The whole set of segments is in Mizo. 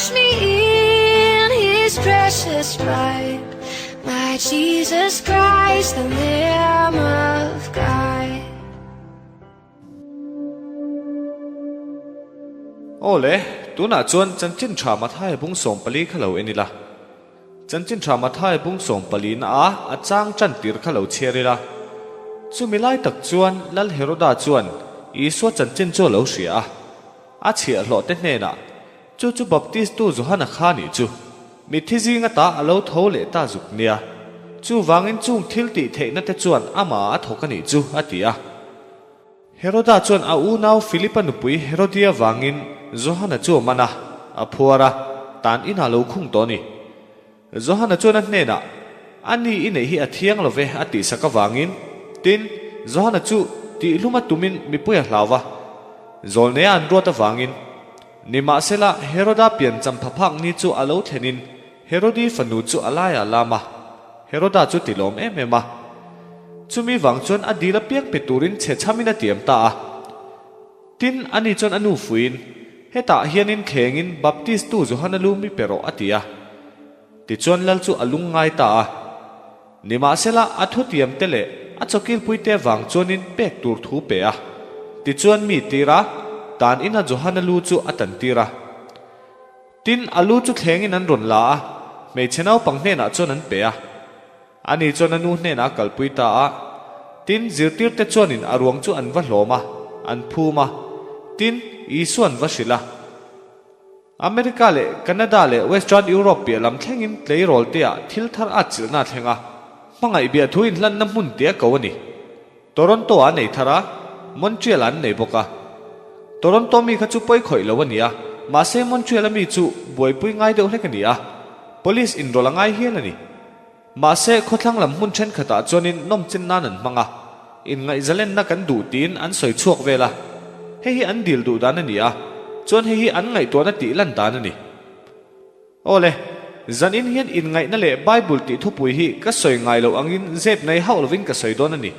Wash me in his precious blood. My Jesus Christ, the Lamb of God. Aw le, tunah chuan Chanchin Tha Mathaia bung 14 kha lo en ila. Chanchin Tha Mathaia bung 14 na a a chang tan tir kha lo chhiar ila. Chumi lai tak chuan Lal Heroda chuan Isua chanchin chu a lo hria a. A chhiahhlawh te hnenah, Chu chu Baptistu Johana kha nih chu. Mitthi zinga ta a lo tho leh ta zuk nia. Chuvangin chung thil tih theihna te chuan amah a thawk a nih chu, a ti a. Heroda chuan a unau Philipa nupui Herodia vangin Johana chu a man a, a phuar a, tan inah lo khung tawh a ni. Johana chuan a hnenah, A ni i neih hi a thiang lo ve, a tihsak avangin. Tin, Johana chu tihluma tumin mipui a hlau va, zawlnei a an ruat avangin. Nimahsela, Heroda pian champha phak ni chu a lo thlenin Herodi fanu chu a laiah a lam a, Heroda chu tilawm em em a. Chumi vang chuan a dil apiang pe turin chhe chhamin a tiam ta a. Tin, ani chuan a nu fuiin, Hetah hianin thlengin Baptistu Johana lu mi pe rawh, a ti a. Tichuan Lal chu a lung ngai ta a. Nimahsela, a thutiamte leh a chawkilpuite vang chuanin pek tur thu pe a. Tichuan mi tir a, tan ina Johana lu chu a tan tir a. Tin, a lu chu thlengin an rawn la a, hmeichhe naupang hnenah chuan an pe a. Ani chuan a nu hnenah a kalpui ta a. Tin, zirtirte chuanin a ruang chu an va hlawm a, an phum a. Tin, Isua an va hrilh a. America leh Canada leh Western Europe piah lam thlengin tleirawl teah thil thar at chilhna a thleng a, hmangaih biah thu inhlanna hmun tia ko a ni. Toronto ah a nei thar a, Montreal ah an nei bawk a. Toronto mi kha chu pawi khawih lo a ni a, mahse Montreal a mi chu buaipui ngai deuh hlek a ni a, police inrawlh a ngai hial a ni. Mahse, khawthlang lam hmun thenkhatah chuanin nawmchin nan an hmang a, inngaihzalenna kan duh tiin an sawi chhuak vel a. Hei hi an dil duh dan a ni a, chuan hei hi an ngaihtuahna tih lan dan a ni. Aw le, zanin hian inngaihna leh Bible tih thupui hi ka sawi ngai loh angin zep nei hauh lovin ka sawi dawn a ni.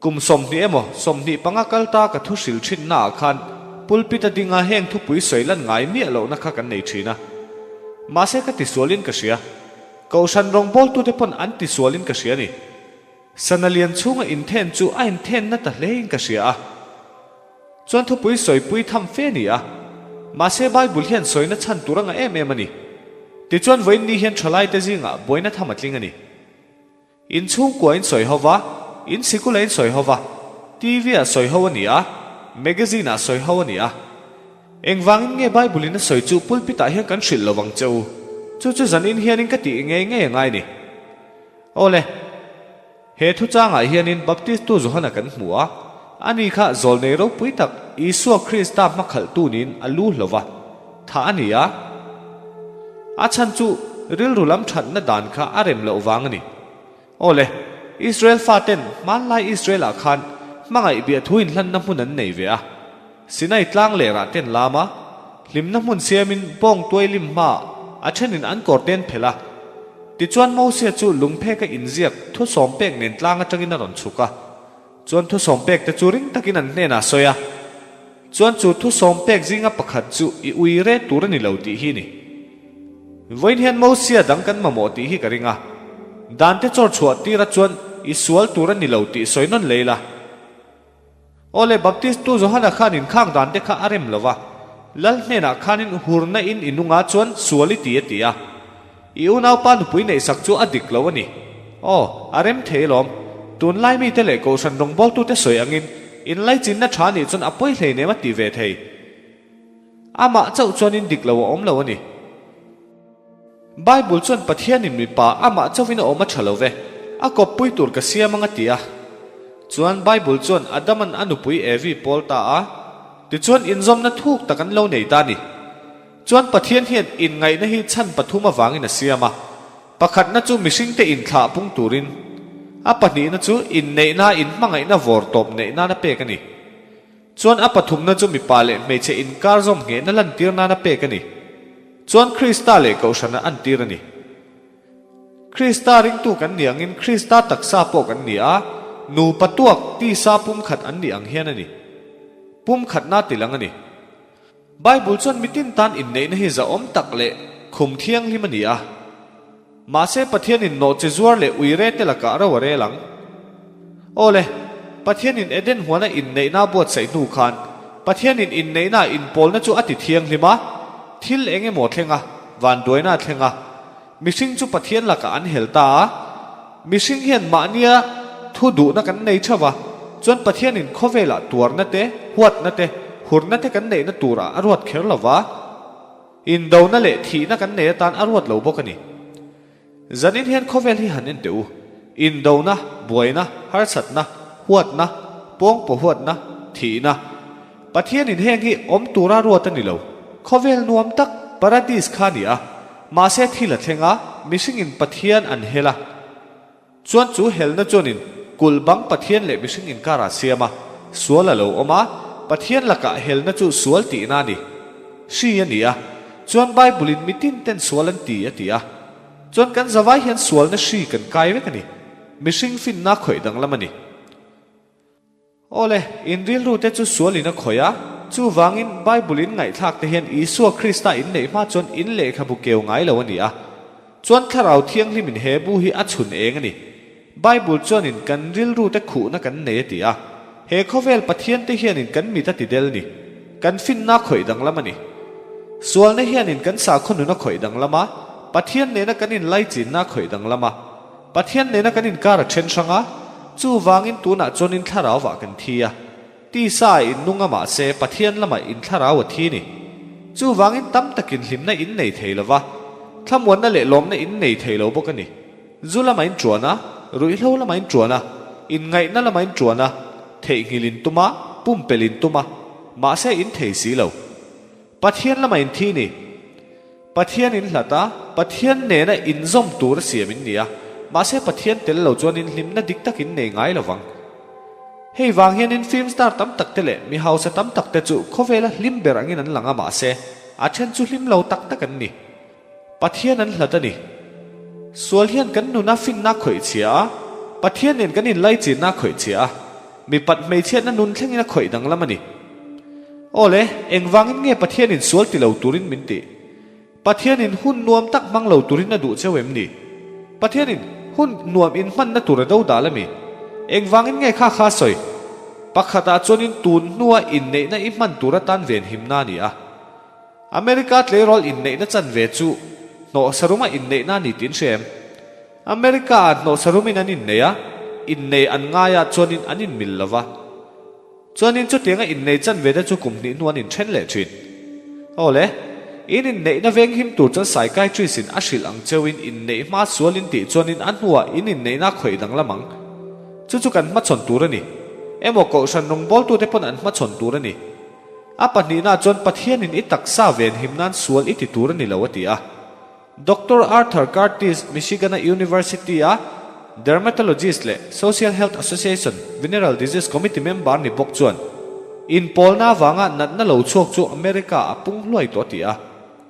Kum 20 emaw 25 kal ta ka thu hril thinnaah khan pulpit a dinga heng thupui sawi lan ngai miah lohna kha kan nei thin a. Mahse ka tisualin ka hria. Kohhran rawngbawltute pawn an tisualin ka hria a ni. Sana lian chhunga inthen chu a inthenna ta hlein ka hria a. Chuan thupui sawipui tham fe a ni a. Mahse Bible hian sawina chhan tur a ngah em em a ni. Tichuan vawiin ni hian thalaite zingah buaina tham a tling a ni. In chhungkua in sawi ho va, in sikula in sawi ho va, TV ah sawi ho a ni a, magazine ah sawi ho a ni a. Engvangin nge Bible in a sawi chu pulpit ah hian kan hrilh lo vang che u? Chu chu zanin hianin ka tih ngei ngei a ngai ni. Awle, he thuchangah hianin Baptistu Johana kan hmu a, ani kha zawlnei ropui tak Isua Krista hmakhalhtu niin a lu hlo va, thah a ni a. A chhan chu rilru lam thatna dan kha a rem loh vang a ni. Aw le, Israel faten hmanlai Israel-ah khan hmangaih biahthu inhlanna hmun an nei ve a. Sinai tlang lerah ten lam a, hlimna hmun siamin bawng tuai lim hmaah a thenin an kawr te an phelh a. Tichuan Mosia chu lungpheka inziak thusawm pek nen tlang atangin a rawn chhuk a. Chuan thusawm pek te chu ring takin an hnenah a sawi a. Chuan chu thusawm pek zinga pakhat chu i ui re tur a ni lo tih hi ni. Vawiin hian Mosia dang kan mamawh tih hi ka ring a. Dan te chawr chhuah tira chuan i sual tur a ni lo tih sawi nawn lei la. Aw le, Baptist tu Johana khan inkhak dan te kha a rem lo va. Lal hnenah khanin hurna in i nunga chuan sual i ti a ti a. I unaupa nupui neihsak chu a dik lo a ni. Aw, a rem thei alawm. Tunlai mite leh kohhran rawngbawltute sawi angin inlaichinna tha nih chuan a pawi hleinem a ti ve thei. Amah chauh chuanin dik lo a awm lo a ni. Bible chuan Pathianin mipa amah chauhin a awm a tha lo ve, a kawppui tur ka siam ang a ti a. Chuan Bible chuan Adaman a nupui Evi pawl ta a, tichuan inzawmna thuk tak an lo nei ta a ni. Chuan Pathian hian inngaihna hi chhan pathum avangin a siam a, pakhatna chu mihringte inthlah pung turin, a pahnihna chu inneihna inhmangaihna vawr tawp neih nana pek a ni. Chuan a pathumna chu mipa leh hmeichhe inkar zawm nghehna lantir nana pek a ni. Chuan Krista leh Kohhrana antir a ni. Krista ringtu kan nih angin Krista taksa pawh kan ni a, nupa tuak tisa pumkhat an nih ang hian a ni. Pumkhatna tilang a ni. Bible chuan mitin tan inneihna hi zahawm tak leh khum thianghlim a ni a. Mahse Pathianin nawhchi zuar leh uire te lakah ro a rel ang. Aw le, Pathianin Eden huana inneihna a buatsaih hnu khan Pathianin inneihna inpawlna chu a ti thianghlim a, thil eng emaw thleng a, vanduaina a thleng a, mihring chu Pathian lakah an hel ta a. Mihring hian mahnia thu duhna kan nei theuh a, chuan Pathianin khawvelah tuarna te, huatna te, hurna te kan neihna turah a ruat kher lo va, indona leh thihna kan nei atan a ruat lo bawk a ni. Zanin hian khawvel hi han en teh u, indona, buaina, harsatna, huatna, pawngpaw huatna, thihna. Pathianin heng hi awm tura ruat a ni lo. Khawvel nuam tak, paradis kha a ni a. Mahse thil a thleng a, mihringin Pathian an hel a. Chuan chu helna chuanin kulh bang Pathian leh mihring inkar ah siam a, sual a lo awm a, Pathian lakah helna chu sual tihna a ni. Hri a ni a, chuan Bible in mitin ten sual an ti a ti a. Chuan kan zavai hian sualna hri kan kai vek a ni. Mihring finna khawih danglam a ni. Awle, in rilru te chu sual in a khawih a, chuvangin Bible in ngaihthlak te hian Isua Krista in neih hma chuan in lehkhabu keu ngai lo a ni a. Chuan Thlarau Thianghlim in he bu hi a chhun eng a ni. Bible chuan in kan rilru te khuhna kan nei a ti a. He khawvel Pathian te hian in kan mit a ti del ni. Kan finna khawih danglam a ni. Sualna hian in kan sakhaw nun a khawih danglam a, Pathian nena kan in laichinna a khawih danglam a. Pathian nena kan inkar a then hrang a, chuvangin tunah chuan in thlarau-ah kan thi a. Tisa a innung a mahse Pathian lamah in thlarau a thi ni. Chuvangin tam takin hlimna in nei thei lo va, thlamuanna leh lawmna in nei thei lo bawk a ni. Zu lamah in tuan a, ruihhlo lamah in tuan a, inngaihna lamah in tuan a, theihnghilh in tum a, pumpelh in tum a, mahse in thei si lo. Pathian lamah in thi ni. Pathian in hlat a, Pathian nena inzawm tur a siam in ni a, mahse Pathian tel lo chuan in hlimna dik tak in nei ngai lo vang. Hei vang hian in film star tam tak te leh mi hausa tam tak te chu khawvela hlim ber angin an lang a mahse a then chu hlim lo tak tak an ni. Pathian an hlat a ni. Sual hian kan nuna finna a khawih chhia a, Pathian nen kan inlaichinna a khawih chhia a, mipat hmeichhiatna nun thlengin a khawih danglam a ni. Aw le, engvangin nge Pathianin sual ti lo turin min tih? Pathianin hun nuam tak hmang lo turin a duh cheu em ni? Pathianin hun nuam inhmanna tur a do dal a mi? Engvangin nge kha kha sawi? Pakhatah chuanin tun hnua inneihna i hman tur atan venhimna a ni a. America tleirawl inneihna chanve chu hnawhsaruma inneihna a ni tih an hria em? America-ah hnawhsarumin an innei a, innei an ngaiah chuanin an inmil lo va. Chuanin chutianga innei chanve te chu kum hnih hnu an inthen leh thin. Aw le, in inneihna venghim tur chuan psychiatrist in a hrilh ang cheuhin inneih hma sual in tih chuanin a hnuah in inneihna a khawih danglam ang. Chu chu kan hmachhawn tur a ni. Emaw kohhran rawngbawltute pawn an hmachhawn tur a ni. A pahnihna chuan Pathianin i taksa venhim nan sual i ti tur a ni lo a ti a. Doctor Arthur Curtis, Michigan-a University-a dermatologist leh Social Health Association Venereal Disease Committee member ni bawk chuan, Inpawlna avanga natna lo chhuak chu America a pung hluai tawh a ti a.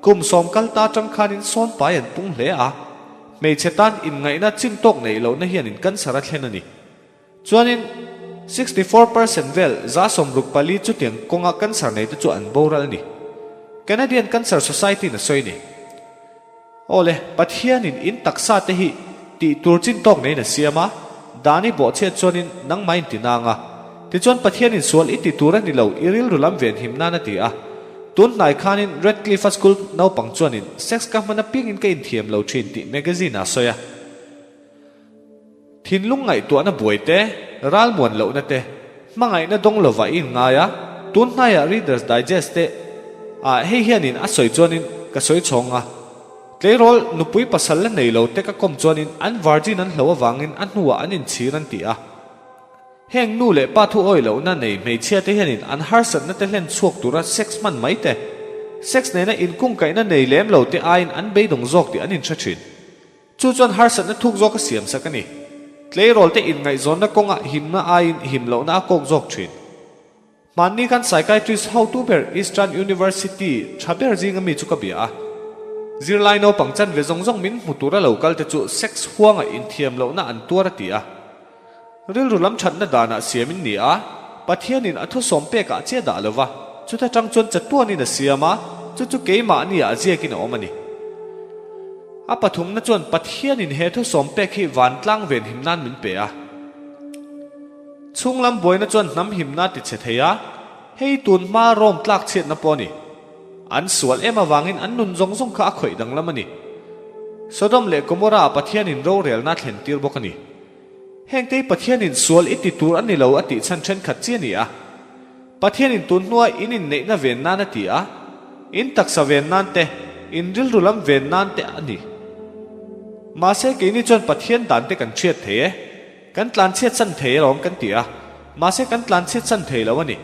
Kum sawm kal ta atang khanin sawn pai an pung hle a, hmeichhe tan inngaihna chin tawk neih lohna hianin cancer a thlen a ni. Chuanin, 64% vel 64 chutiang kawnga cancer neite chu an boral a ni. Canadian Cancer Society-in a sawi a ni. Aw le, Pathianin in taksa te hi tih tur chin tawk neiin a siam a, dan i bawhchhiat chuanin nangmah in ti nang a. Tichuan Pathianin sual i ti tur a ni lo, i rilru lam venhim nan a ti a. Tun hnai khanin Radcliffe-a school naupang chuanin sex ka hman apiangin ka inthiam lo thin tih magazine-ah a sawi a. Thinlung ngaihtuahna buai te, ralmuan lohna te, hmangaihna dawng lova i inngai a, tun hnaiah Reader's Digest te ah hei hianin a sawi chuanin ka sawi chhawng a. Tleirawl nupui pasal la nei lo te ka kawm chuanin an virgin an hlo avangin a hnuah an inchhir an ti a. Heng nu leh pa thu awih lohna nei hmeichhia te hianin an harsatna te hlen chhuak tura sex hman mai te, sex nena inkungkaihna nei lem lo te aiin an beidawng zawk tih an inhre thin. Chu chuan harsatna thuk zawk a siam sak a ni. Tleirawl te inngaihzawnna kawngah himna aiin him lohna a kawk zawk thin. Hmanni khan psychiatrist hotu ber Eastern University tha ber zinga mi chu ka bia a. Zirlai naupang chanve zawng zawng min hmu tura lo kal te chu sex huanga inthiam lohna an tuar a ti a. Rilru lam thatna danah siam in ni a, Pathianin a thusawm pekah chiah dah lo va. Chuta tang chuan chatuanin a siam a, chu chu keimahni ah ziakin a awm a ni. A pathumna chuan Pathianin he thusawm pek hi vantlang venhim nan min pe a. Chhunglam buaina chuan hnam himna a tichhe thei a, hei tun hma Rome tlak chhiatna pawh a ni. An sual em avangin an nun zawng zawng kha a khawih danglam a ni. Sodom leh Gomorrah ah Pathianin rorelna a thlen tir bawk a ni. Hengte hi Pathianin sual i ti tur a ni lo a tih chhan thenkhat chi a ni a. Pathianin tun hnua in inneihna ven nan a ti a, in taksa ven nan te, in rilru lam ven nan te a ni. Mahse keini chuan Pathian dan te kan hriat thei e. Kan tlanchhiat chan thei alawm kan ti a, mahse kan tlanchhiat chan thei lo a ni.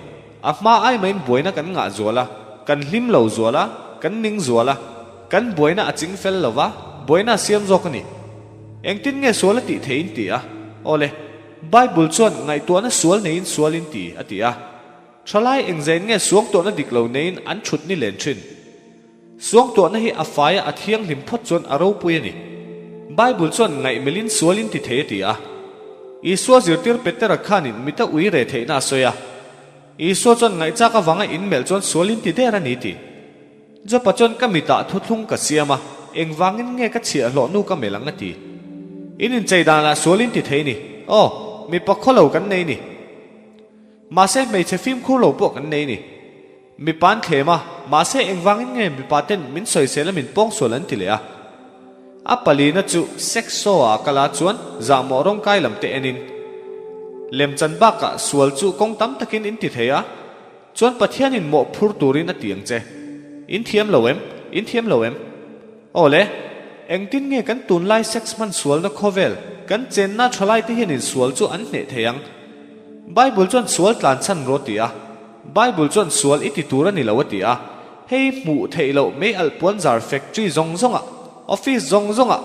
A hma ai maiin buaina kan ngah zual a, kan hlim lo zual a, kan ning zual a, kan buaina a ching fel lo va, buaina a siam zawk a ni. Engtin nge sual a tih thei in ti a? Awle, Bible chuan ngaihtuahna sual neiin sual in ti a ti a. Thalai engzain nge suangtuahna dik lo neiin an thut ni len thin? Suangtuahna hi a faia a thianghlim phawt chuan a ropui a ni. Bible chuan ngaihmelhin sual in ti thei a ti a. Isua zirtir Petera khanin mita ui re theihna a sawi a. Isua chuan ngaihchak avanga inmelh chuan sual in ti der a ni ti. Jopa chuan ka mitah thuthlung ka siam a, engvangin nge ka chhiahhlawh nu ka melh ang a ti. In inchei danah sual in ti thei ni. Aw, mipa khawlo kan nei ni. Mahse hmeichhe fimkhur lo pawh kan nei ni. Mipa an thlem a, mahse engvangin nge mipa ten min sawisel a min pawngsual an ti leh a. A palina chu sex show ah a kal a chuan zahmawh rawngkai lam te enin lemchan bakah sual chu kawng tam takin in ti thei a, chuan Pathianin mawh phur turin a ti ang che. In thiam lo em? In thiam lo em? Aw le, engtin nge kan tunlai sex hman sualna khawvel kan chenna thalai te hian insual chu an hneh thei ang? Bible chuan sual tlan chhan rawh ti a. Bible chuan sual i ti tur a ni lo a ti a, hei hmuh theih loh mei alh puanzar factory zawng zawngah, office zawng zawngah,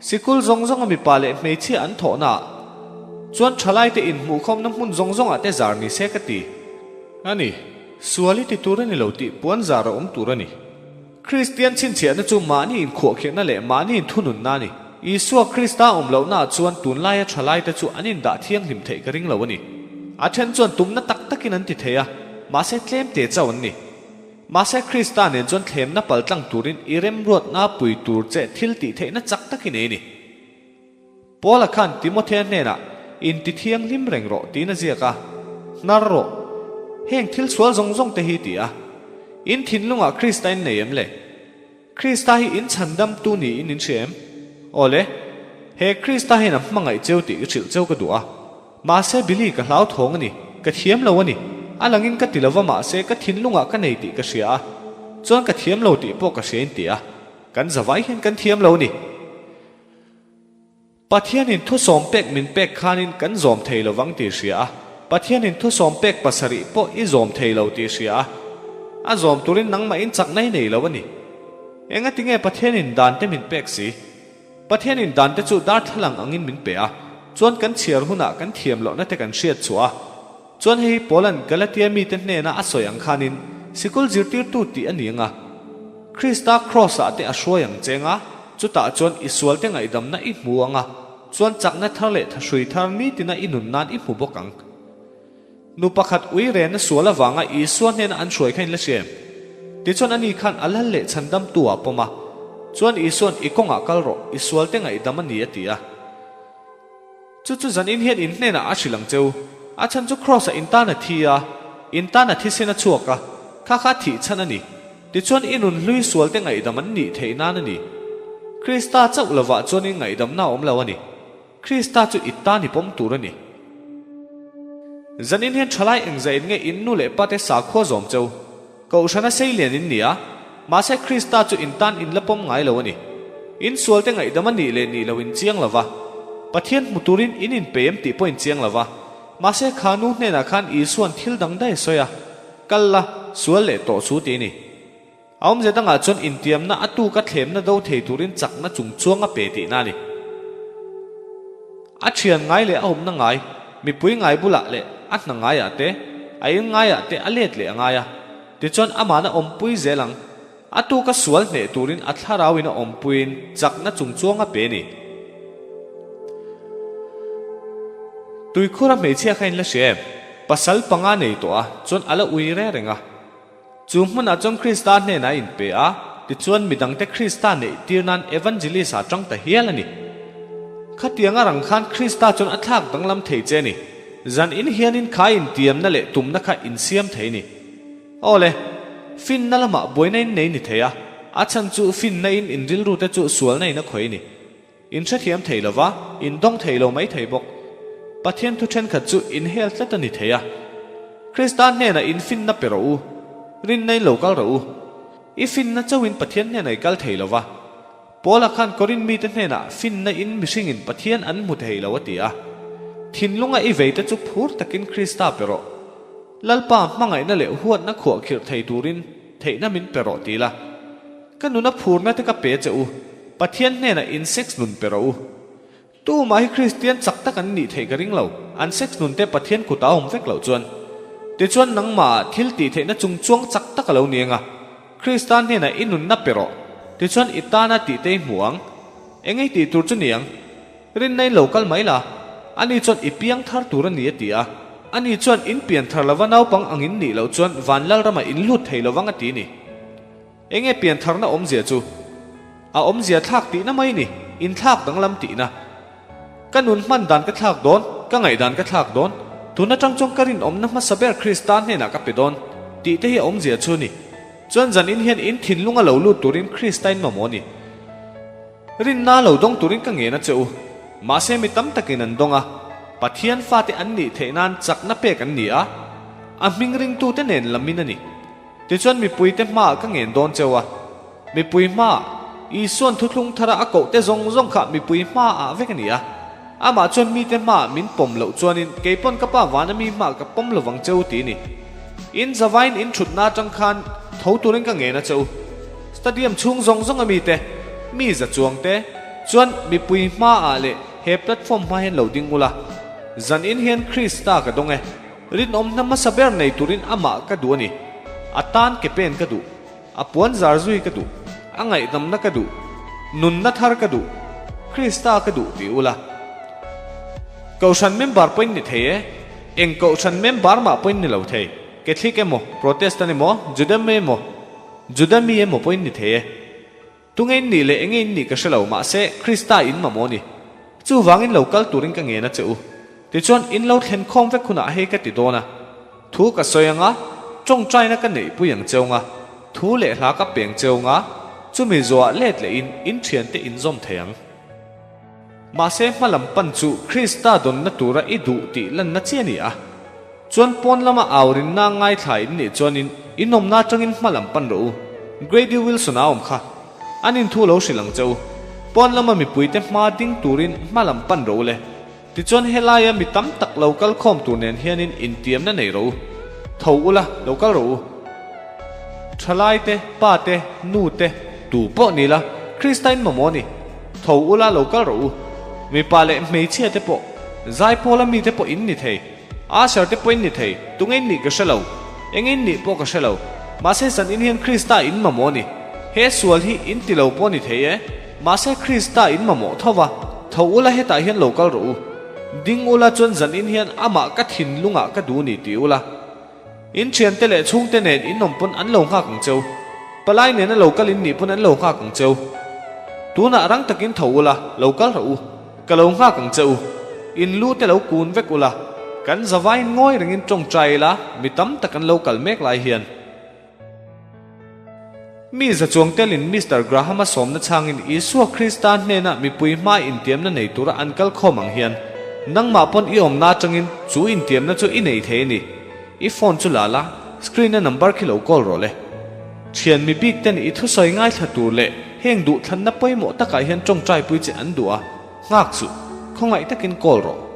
sikul zawng zawnga mipa leh hmeichhia an thawhnaah chuan thalaite inhmuhkhawmna hmun zawng zawngah te zar ni se ka ti a ni. Sual i ti tur a ni lo tih puanzar a awm tur a ni. Kristian chhinchhiahna chu mahni inkhuahkhirhna leh mahni inthununna a ni. Isua Krista awm lohnaah chuan tunlaia thalaite chu an indah thianghlim theih ka ring lo a ni. A then chuan tumna tak takin an ti thei a, mahse tlemte chauh an ni. Mahse Krista nen chuan thlemna paltlang turin i remruatna pui tur che thil tih theihna chak tak i nei a ni. Paula khan Timothea hnenah, Inti thianghlim reng rawh tiin a ziak a, Hnar rawh. Heng thil sual zawng zawng te hi ti a. In thinlungah Krista in nei em le? Krista hi in chhandamtu niin in hria em? Aw le, he Krista hian a hmangaih cheu tih ka hrilh cheu ka duh a. Mahse Billy ka hlauthawng a ni, ka thiam lo a ni. A langin ka ti lova mahse ka thinlungah ka nei tih ka hria a. Chuan ka thiam lo tih pawh ka hria in ti a. Kan zavai hian kan thiam lo a ni. Pathianin thusawm pek min pek khanin kan zawm thei lo vang tih hria a, Pathianin thusawm pek pasarih pawh i zawm thei lo tih hria a, a zawm turin nangmahin chakna i nei lo a ni. Engatinge Pathianin dante min pek si? Pathianin dante chu darthlalang angin min pe a, chuan kan chhiar hunah kan thiam lohna te kan hriat chhuah a. Chuan hei hi Paula'n Galatia mite hnena a sawi ang khanin sikul zirtirtu tih a ni ang a. Krista Kraws-ah te a hruai ang che anga, chutah chuan i sualte ngaihdamna i hmu ang a, chuan chakna thar leh thahrui thar nitina i nun nan i hmu bawk ang. Nu pakhat ui rena sual avanga Isua hnena an hruai kha in la hria em? Tichuan ani khan a lal leh chhandamtu ah pawm a, chuan Isua'n i kawngah kal rawh, i sualte ngaihdam a ni a ti a. Chu chu zanin hian in hnenah a hrilh ang cheu. A chhan chu Kraws-ah in tan a thi a, in tan a thisen a chhuak a, kha kha thih chhan a ni. Tichuan i nun hlui sualte ngaihdam an nih theih nan a ni. Krista chauh lovah chuan in ngaihdamna a awm lo a ni. Krista chu i tan i pawm tur a ni. Zanin hian thalai engzah in nge in nu leh pate sakhua zawm cheu? Kohhrana seilian in ni a, mahse Krista chu in tan in la pawm ngai lo a ni. In sualte ngaihdam a nih leh nih lo in chiang lo va, Pathian hmu turin in inpei em tih pawh in chiang lo va. Mahse kha nu hnenah khan Isua'n thil dang daih a sawi a, Kal la, sual leh tawh chu ti a ni. A awmze dangah chuan intiamna a tuka thlemna do thei turin chakna chung chuang a pe tihna a ni. A thian ngai leh a awmna ngai, mipui ngai bulah leh a hna ngaiah te, a in ngaiah te a let leh a ngai a. Tichuan amahna awmpui zel ang. A tuka sual hneh turin a thlarauin a awmpuiin chakna chung chuang a pe a ni. Tuikhura hmeichhia kha in la hria em? Pasal panga nei tawh a, chuan a la ui re reng a. Chu hmunah chuan Krista hnenah a inpe a, tichuan midangte Krista neih tir nan evangelist ah tang ta hial a ni. Khatiang a rang khan Krista chuan a thlak danglam thei che a ni. Zan in hianin kha intiamna leh tumna kha insiam thei a ni. Aw le, finna lamah buaina in nei ni thei a, a chhan chu finna in in rilru te chu sualna in a khawih a ni. In hrethiam thei lo va, in dawng thei lo mai thei bawk. Pathian thu thenkhat chu in hel tlat a ni thei a. Krista hnenah in finna pe rawh u, rinna in lo kal rawh u. I finna chauhin Pathian hnenah i kal thei lo va. Paula khan Korin mite hnenah finna in mihringin Pathian an hmu thei lo a ti a. Thinlunga i veite chu phur takin Krista pe rawh. Lalpa hmangaihna leh huatna khuahkhirh thei turin theihna min pe rawh ti la. Ka nuna phurna te ka pe che u, Pathian hnenah in sex nun pe rawh u. Tumah hi Kristian chak tak an nih theih ka ring lo, an sex nun te Pathian kutah a awm vek loh chuan. Tichuan nangmahah thil tih theihna chung chuang chak tak a lo ni anga, Krista hnenah i nunna pe rawh, tichuan i tana tih te i hmu ang. Eng ei tih tur chu ni ang? Rinna in lo kal mai la, ani chuan i piang thar tur a ni a ti a. Ani chuan in pian thar lova naupang ang in nih loh chuan van Lalramah in lut thei lovang a ti ni. Enge pian tharna awmzia chu? A awmzia thlak tihna mai ni, in thlak danglam tihna. Ka nun hman dan ka thlak dawn, ka ngaihdan ka thlak dawn, tun atang chuan ka rinawmna hmasa ber Krista hnenah ka pe dawn, tih te hi a awmzia chu ni. Chuan zan in hian in thinlunga lo lut turin Krista in mamawh a ni. Rinna lo dawng turin ka ngen a che u. Mahse mi tam takin an dawng a, Pathian fate an nih theih nan chakna pek an ni a, a hming ringtute nen lamin a ni. Tichuan mipuite hmaah ka ngen dawn cheu a, mipui hmaah, Isua'n thuthlung thara a kohte zawng zawng kha mipui hmaah vek a ni a. Amah chuan mite hmaah min pawm loh chuanin kei pawn ka pa vana mi hmaah ka pawm lovang cheu ti a ni. In zavain in thutna atang khan tho turin ka ngen a cheu. Stadium chhung zawng zawng a mite, mi za chuang te, chuan mipui hmaah leh he platform hma hian lo ding ula. Zan in hian Krista ka dawng e. Rinawmna hmasa ber nei turin amah ka duh a ni. A tan ke pen ka duh. A puan zar zui ka duh. A ngaihdamna ka duh. Nunna thar ka duh. Krista ka duh ti ula. Kohhran member pawhin ni thei e. Eng kohhran member mah pawhin ni lo thei. Catholic emaw, Protestant emaw, Judam emaw, Juda mi emaw pawhin ni thei e. Tunge in nih leh enge in nih ka hre lo, mahse Krista in mamawh a ni. Chuvangin lo kal turin ka ngen a che u. Tichuan in lo thlen khawm vek hunah hei ka ti dawn a. Thu ka sawi anga, tawngtaina ka neihpui ang cheu nga, thu leh hla ka peng cheu nga, chumi zuah let lehin in thiante in zawm thei ang. Mahse hma lam pan chu Krista dawnna tura i duh tih lanna chi a ni a. Chuan pawn lama au rinna ngaithla in nih chuanin in awmna atangin hma lam pan rawh u. Grady Wilson-a awm kha. An inthu lo hrilh ang che u. Pawn lama mipuite hma ding turin hma lam pan rawh u le. Tichuan helaia mi tam tak lo kal khawm tur nen hianin intiamna nei rawh u. Tho ula, lo kal rawh u. Thalai te, pa te, nu te, tu pawh ni la, Krista in mamawh a ni. Tho ula, lo kal rawh u. Mipa leh hmeichhia te pawh, zaipawla mi te pawh in ni thei. Asher te pawh in ni thei, tunge in nih ka hre lo, eng in nih pawh ka hre lo. Mahse zan in hian Krista in mamawh a ni. He sual hi in ti lo pawh ni thei e. Mahse Krista in mamawh tho va, tho ula hetah hian lo kal rawh u. Ding ula chuan zan in hian amah ka thinlungah ka duh ni ti ula. In thiante leh chhungte nen in awm pawn an lo nghak ang cheu. Palai nena lo kal in nih pawn an lo nghak ang cheu. Tunah rang takin tho ula, lo kal rawh u. Ka lo nghak ang che u. In lu te lo kun vek ula. Kan zavaiin ngawi rengin tawngtai ila, mi tam tak an lo kal mek lai hian. Mi za chuang telin Mister Graham-a sawmna chhangin Isua Krista hnena mipui hma intiamna nei tura an kal khawm ang hian, nangmah pawn i awmna atangin chu intiamna chu i nei thei a ni. I phone chu la la, screen-a number khi lo call rawh le. Thian mi bik ten i thusawi ngaithla tur leh heng duhthlanna pawimawh takah hian tawngtaipui che an duh a, nghak suh, khawngaih takin call rawh.